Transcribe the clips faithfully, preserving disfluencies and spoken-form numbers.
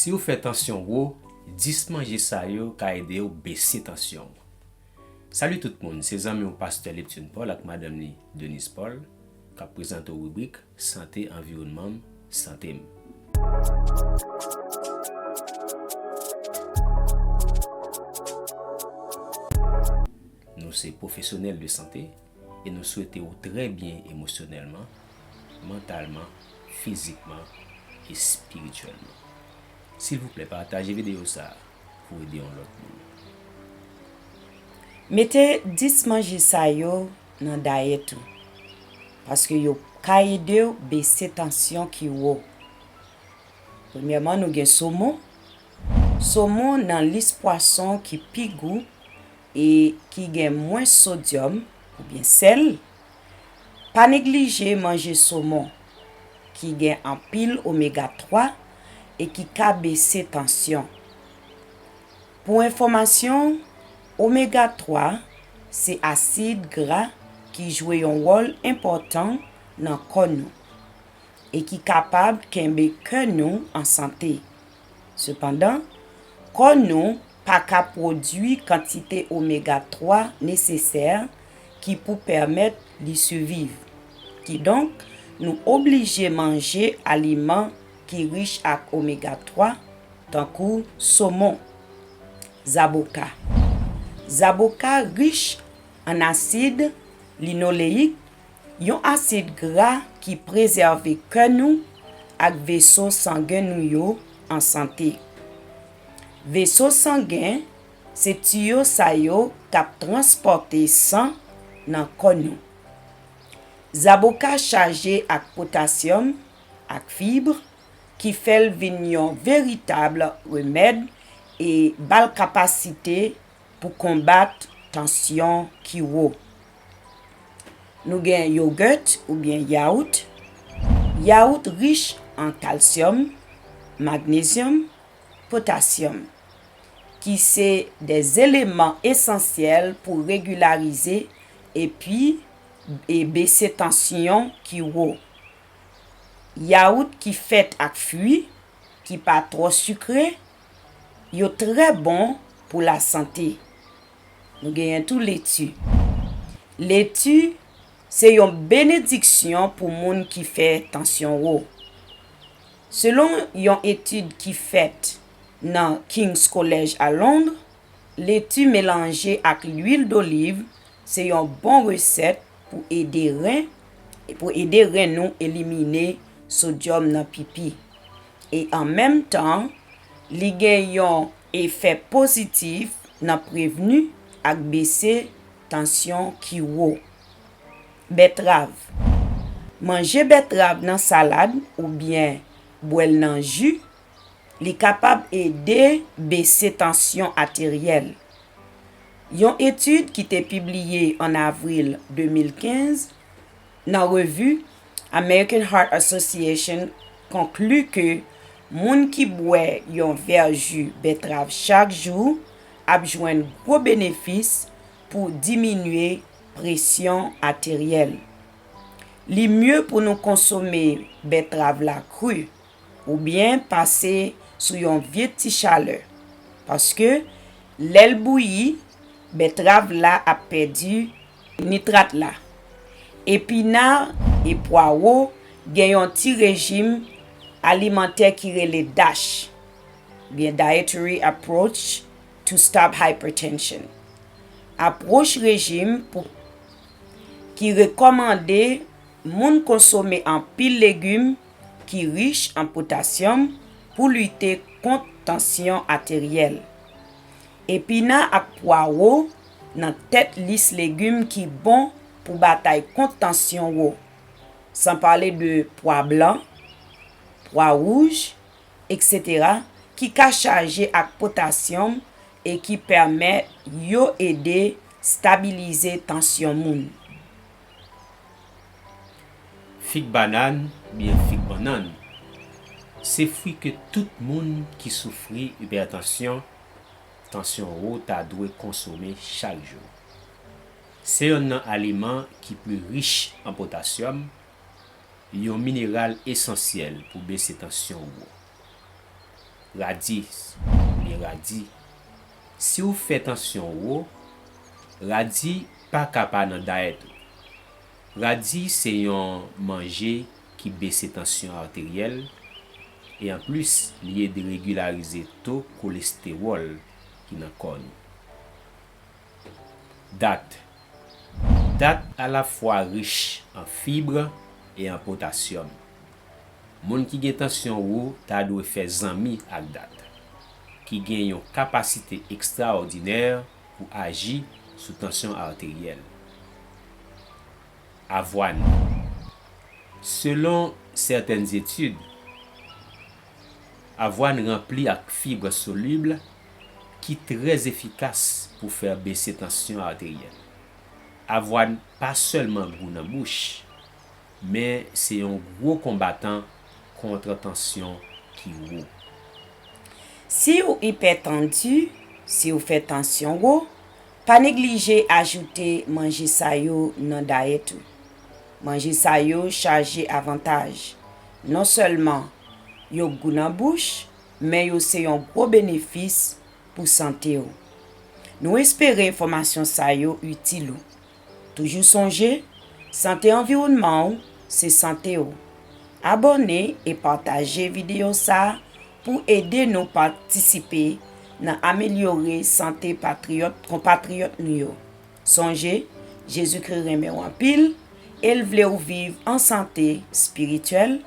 Si w fè tansyon wo, dis manje sa yo ka ede w bese tansyon w. Salut tout moun, se zanmi w pastè Leptune Paul ak madanm li Denise Paul k ap prezante w ribrik Sante anviwònman m, sante m. Nou se pwofesyonèl de sante e nou swete w trè byen emosyonèlman, mantalman, fizikman e espirityèlman. Silvouplè, pataje videyo sa a pou ede yon lòt moun. Mete dis manje sa yo nan dayèt ou, paske yo ka ede w bese tansyon ki wo. Premyèman, nou gen somon. Somon nan lis pwason ki pi gou e ki gen mwens sodyòm oubyen sèl. Pa neglije manje somon, ki gen anpil omega twa e ki ka bese tansyon. Pou enfòmasyon, omega twa se asid gra ki jwe yon wòl enpòtan nan kò nou e ki kapab kenbe kè nou an sante. Sepandan, kò nou pa ka pwodui kantite omega twa nesesè ki pou pèmèt li siviv. Kidonk, nou oblije manje aliman ki rich ak omega twa, tankou somon, zaboka. Zaboka rich an asid linoleyik, yon asid gra ki prezève kè nou ak veso sangen nou yo an sante. Veso sangen se tiyo sa yo k ap transpòte san nan kò nou. Zaboka chaje ak potasyòm ak fib, ki fè l vin yon veritab remèd e ba l kapasite pou konbat tansyon ki wo. Nou gen yogurt oubyen yaourt. Yaourt rich an kalsyòm, magnezyòm, potasyòm, ki se de eleman esansyèl pou regilarize epi e bese tansyon ki wo. Yaourt ki fèt ak fwi, ki pa twò sikre, yo trè bon pou lasante. Nou genyen tou leti. Leti se yon benediksyon pou moun ki fè tansyon wo. Selon yon etid ki fèt nan King's College a Londres, leti melanje ak lwil doliv se yon bon resèt pou ede ren, pou ede ren nou elimine sodyòm nan pipi. E an menm tan, li gen yon efè pozitif nan prevni ak bese tansyon ki wo. Bètrav. Manje bètrav nan salad oubyen bwè l nan ji, li kapab ede bese tansyon ateryèl. Yon etid ki te pibliye an avril de mil kenz nan revi American Heart Association konkli ke moun ki bwè yon vè ji bètrav chak jou ap jwenn gwo benefis pou diminye presyon ateryèl. Li mye pou nou konsome bètrav la kri oubyen pase sou yon vye ti chalè, paske lè l bouyi, bètrav la ap pèdi nitrat la. Epina e pwawo gen yon ti rejim alimantè ki rele DASH, oubyen Dietary Approach to Stop Hypertension. Apwòch rejim pou ki rekòmande moun konsome anpil legim ki rich an potasyòm pou lite kont tansyon ateryèl. Epina ak pwawo nan tèt lis legim ki bon pou batay kont tansyon wo, san pale de pwa blan, pwa wouj, eksetera, ki ka chaje ak potasyòm e ki pèmèt yo ede stabilize tansyon moun. Fig banann oubyen fig bannann se fwi ke tout moun ki soufri ipètansyon, tansyon wo ta dwe konsome chak jou. Se yonn nan aliman ki pi rich an potasyòm, yon mineral esansyèl pou bese tansyon wo. Radi, oubyen radi. Si w fè tansyon w wo, radi pa ka pa nan dayèt ou. Radi se yon manje ki bese tansyon arteryèl e anplis li ede regilarize to kolestewòl ki nan kò nou. Dat. Dat alafwa rich an fib e an potasyòm. Moun ki gen tansyon wo ta dwe fè zanmi ak dat, ki gen yon kapasite ekstraòdinè pou aji sou tansyon arteryèl. Avwàn. Selon sètèn etid, avwàn ranpli ak fib solib ki trè efikas pou fè bese tansyon arteryèl. Avwàn pa sèlman gou nan bouch, men se yon gwo konbatan kont tansyon ki wo. Si w ipètann, si w fè tansyon wo, pa neglije ajoute manje sa yo nan dayèt ou. Manje sa yo chaje avantaj. Non sèlman yo gou nan bouch, men yo se yon gwo benefis pou sante w. Nou espere enfòmasyon sa yo itil ou. Toujou sonje, sante anviwònman w se sante w. Abòne e pataje videyo sa a pou ede nou patisipe nan amelyore sante patriyòt, konpatriyòt nou yo. Sonje, Jezikri renmen w anpil e l vle w viv an sante espirityèl,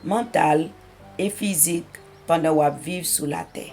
mantal e fizik pandan w ap viv sou latè.